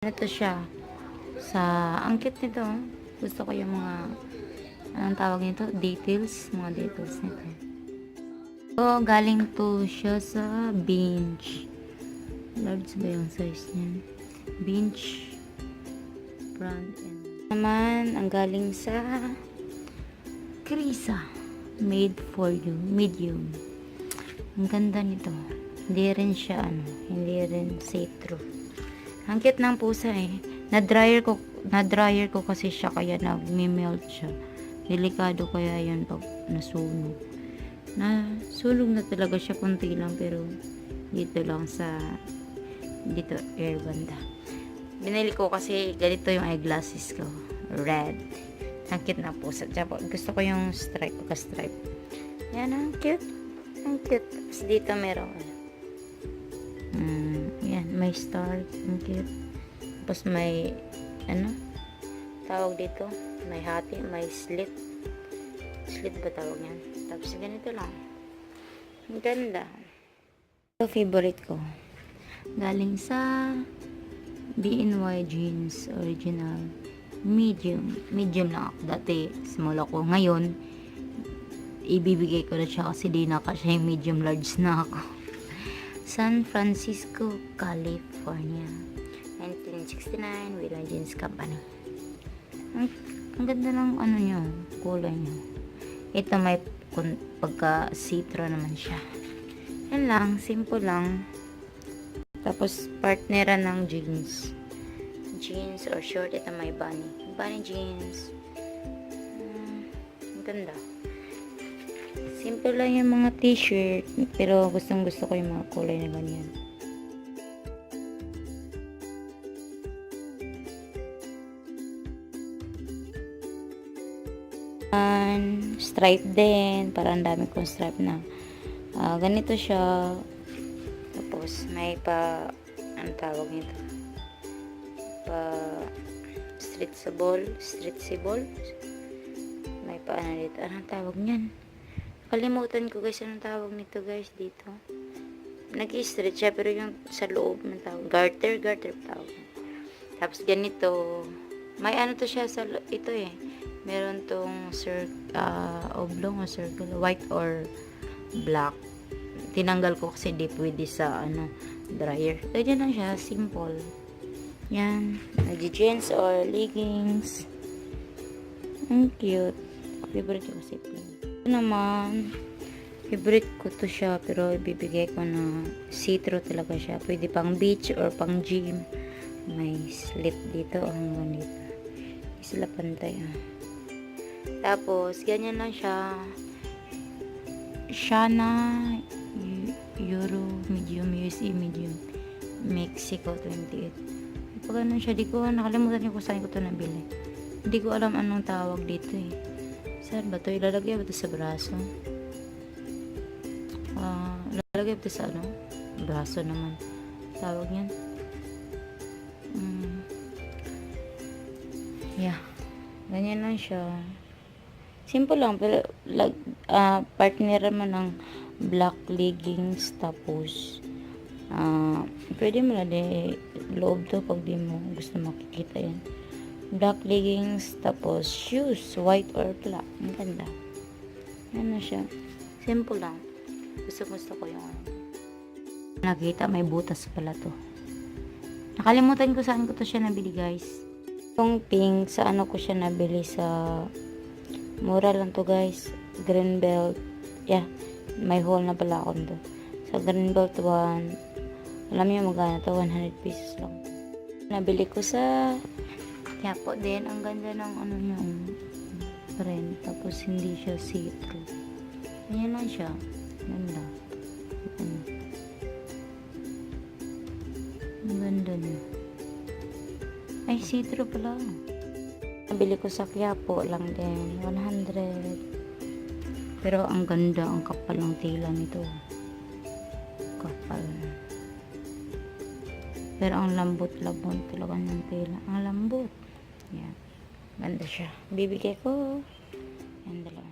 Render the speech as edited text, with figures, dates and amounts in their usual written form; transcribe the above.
Ano to siya? Sa, ang cute nito, oh. Gusto ko yung mga, anong tawag nito? Details. Mga details nito. So, galing to siya sa Bench. Large ba yung size niyan? Bench brand. And naman, ang galing sa Krisa. Made for you. Medium. Ang ganda nito. Hindi rin siya, ano, hindi rin see-through. Ang cute ng pusa eh. Na-dryer ko kasi siya kaya nag-melt siya. Delikado kaya yun pag nasunog. Nasunog na talaga siya, konti lang, pero dito lang sa dito air banda. Binili ko kasi ganito yung eyeglasses ko. Red. Ang cute ng pusa. Tsaka gusto ko yung stripe, pagka-stripe. Yan, ang cute. Ang cute. Tapos dito meron, ano. Yan, may star. Ang cute. Tapos may, ano, tawag dito, may hati, may slit. Slit ba tawag yan? Tapos ganito lang. Ang ganda. Ito favorite ko. Galing sa BNY Jeans Original. Medium. Medium lang ako. Dati, small ako. Ngayon, ibibigay ko na siya kasi di na kasi medium large na ako. San Francisco, California. 1969, Wheeler Jeans Company. Ang ganda ng ano niya, kulay niya. Ito may pagka see-through naman siya. Yan lang, simple lang. Tapos, partneran ng jeans. Jeans or short. Ito may bunny. Bunny jeans. Ang ganda. Simple lang yung mga t-shirt. Pero gustong gusto ko yung mga kulay na ganyan. And stripe din. Parang ang dami kong stripe na. Ah, ganito siya. Tapos, may pa, ano tawag nito? Pa, stretchable, stretchable. May pa, ano dito. Anong tawag niyan? Kalimutan ko, guys, anong tawag nito, guys, dito. Nag-stretch siya, pero yung sa loob, anong tawag? Garter, garter tawag. Tapos, ganito. May ano to siya sa, ito eh. Meron tong oblong o circle, white or black. Tinanggal ko kasi di pwede sa ano, dryer. Ganyan lang siya, simple. Yan. Nag-jeans or leggings. Ang cute. Favorite ko kasi plain. Ito naman, favorite ko to siya, pero ibibigay ko na see-through talaga siya. Pwede pang beach or pang gym. May slit dito hanggang dito. Hindi sila pantay. Ah. Tapos, ganyan lang siya. Shana Euro medium, USA medium, Mexico 28. Pag ganun siya, di ko nakalimutan ko kung saan ko to nabili. Hindi ko alam anong tawag dito eh. Saan ba to? Ilalagay ba to sa braso? Ah, ilalagay ba to sa ano? Braso naman. Tawag niyan. Yeah. Ganyan lang siya. Simple lang, pero partner mo ng black leggings, tapos pwede mo na di loob to pag di mo gusto makikita yan. Black leggings, tapos shoes, white or black. Ang ganda. Yan na siya. Simple lang. Gusto gusto ko yung ano. Nakita, may butas pala to. Nakalimutan ko saan ko to siya nabili, guys. Itong pink, sa ano ko siya nabili, sa mura lang to, guys. Greenbelt. Yeah, may haul na pala ako nito. Sa Greenbelt 1, alam niyo magkano to? 100 pesos lang. Nabili ko sa Quiapo din. Ang ganda ng ano niya, oh, print. Tapos hindi siya see-through. Ganyan lang siya. Ganda. Ano. Ang ganda niya. Ay, see-through pala. Nabili ko sa Quiapo lang din. 100. Pero ang ganda, ang kapal ng tela nito. Kapal. Pero ang lambot-lambot talaga ng tela. Ang lambot. Yan. Ganda siya. Bibigay ko. Yan, dalawa.